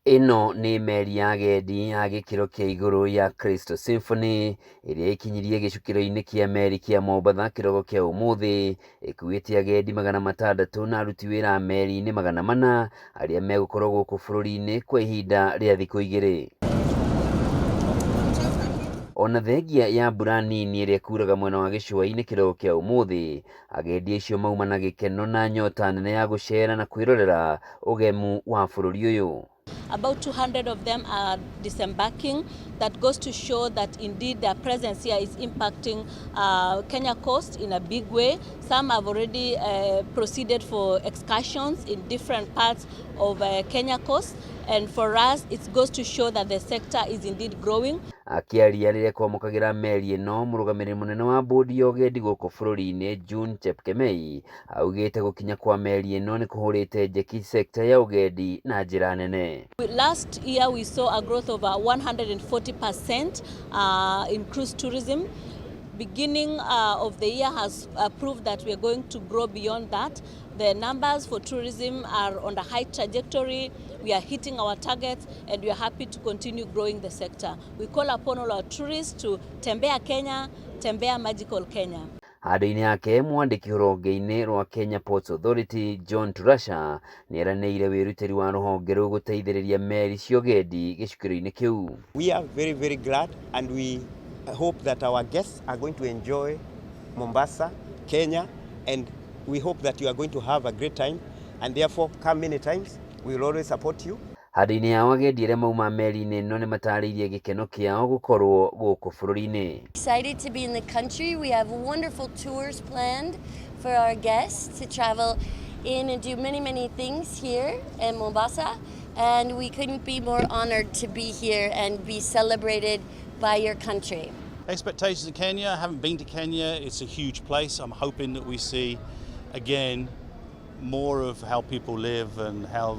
Ĩno nĩ meri ya agendi ya gĩkĩro kĩa igũrũ ya Crystal Symphony ĩrĩa ĩkinyirie gĩcukĩro-inĩ kĩa meri kĩa Mombatha kĩroko kĩa ũmũthĩ, ĩkuĩte agendi 600 na aruti wĩra a meri-inĩ 400 arĩa megũkorwo gũkũ bũrũri-inĩ kwa ihinda rĩa thikũ 2. Ona thengia ya mbura nini ĩrĩa ĩkuraga mwena wa gĩcũa-inĩ kĩroko kĩa ũmũthĩ, agendi acio mauma na gĩkeno na nyota nene ya gũcera na kwĩrorera ũgemu wa bũrũri ũyũ. About 200 of them are disembarking. That goes to show that indeed their presence here is impacting Kenya coast in a big way. Some have already proceeded for excursions in different parts of Kenya coast. And for us, it goes to show that the sector is indeed growing. Akĩaria rĩrĩa kwamũkagĩra meri ĩno, mũrũgamĩrĩri mũnene wa bũndi ya ũgendi gũkũ bũrũri-inĩ June Chepkemei augĩte gũkinya kwa meri ĩno nĩ kũhũrĩte njeki sekta ya ũgendi na njĩra nene. Last year we saw a growth of 140% in cruise tourism. Beginning of the year has proved that we are going to grow beyond that. The numbers for tourism are on a high trajectory. We are hitting our targets and we are happy to continue growing the sector. We call upon all our tourists to tembea Kenya, tembea magical Kenya. Handũ-inĩ hake, mwandĩki rũhonge-inĩ rwa Kenya Ports Authority John Turasha nĩeranĩire wĩrutĩri wa rũhonge rũu gũteithĩrĩria meri cia ũgendi gĩcukĩro-inĩ kĩu. We are very, very glad and we hope that our guests are going to enjoy Mombasa, Kenya, and we hope that you are going to have a great time, and therefore come many times. We will always support you. Handũ-inĩ hao, agendi arĩa mauma meri-inĩ ĩno nĩmatarĩirie gĩkeno kĩao gũkorwo gũkũ bũrũri-inĩ. Excited to be in the country. We have wonderful tours planned for our guests to travel in and do many, many things here in Mombasa. And we couldn't be more honored to be here and be celebrated by your country. Expectations of Kenya, I haven't been to Kenya. It's a huge place. I'm hoping that we see again more of how people live and how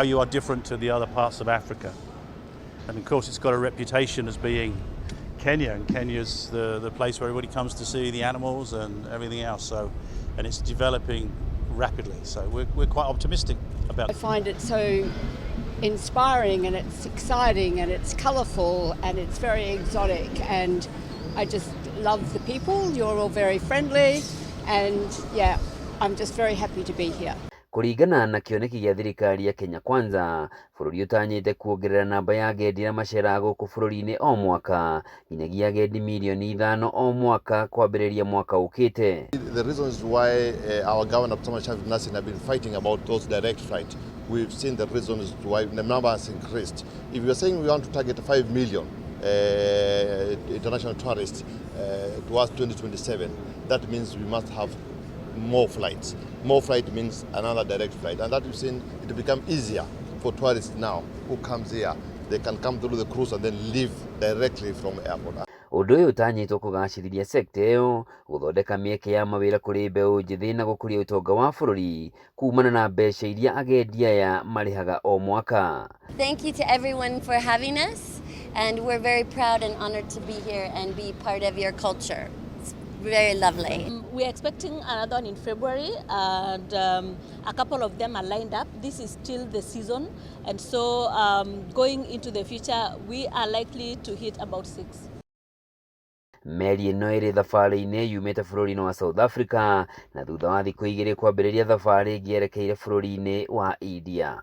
you are different to the other parts of Africa. And of course, it's got a reputation as being Kenya, and Kenya's the place where everybody comes to see the animals and everything else. So, and it's developing rapidly. So we're quite optimistic about I find it so inspiring and it's exciting and it's colourful and it's very exotic, and I just love the people. You're all very friendly and, yeah, I'm just very happy to be here. Kũringana na kĩoneki gĩa thirikari ya Kenya Kwanza, bũrũri ũtanyĩte kuongerera namba ya agendi arĩa maceraga gũkũ bũrũri-inĩ o mwaka nginyagia agendi mirioni 5 o mwaka kwambĩrĩria mwaka ũkĩte. The reasons why our governor, Thomas Nassim, have been fighting about those direct flights, we've seen the reasons why the number has increased. If we are saying we want to target 5 million international tourists towards 2027, that means we must have more flights. More flight means another direct flight, and that we've seen it become easier for tourists now who comes here. They can come through the cruise and then leave directly from airport. Ũndũ ũyũ ũtanyĩtwo kũgacĩrithia sekta ĩyo, gũthondeka mĩeke ya mawĩra kũrĩ mbeũ njĩthĩ na gũkũria ũtonga wa bũrũri kumana na mbeca iria agendi aya marĩhaga o mwaka. Thank you to everyone for having us, and we're very proud and honored to be here and be part of your culture. It's very lovely. We are expecting another one in February, and a couple of them are lined up. This is still the season, and so going into the future, we are likely to hit about six. Meri ĩno ĩrĩ thabarĩ-inĩ yumĩte bũrũri-inĩ wa South Africa na thutha wa thikũ 2 kwambĩrĩria thabarĩ ĩngĩ yerekeire bũrũri-inĩ wa India.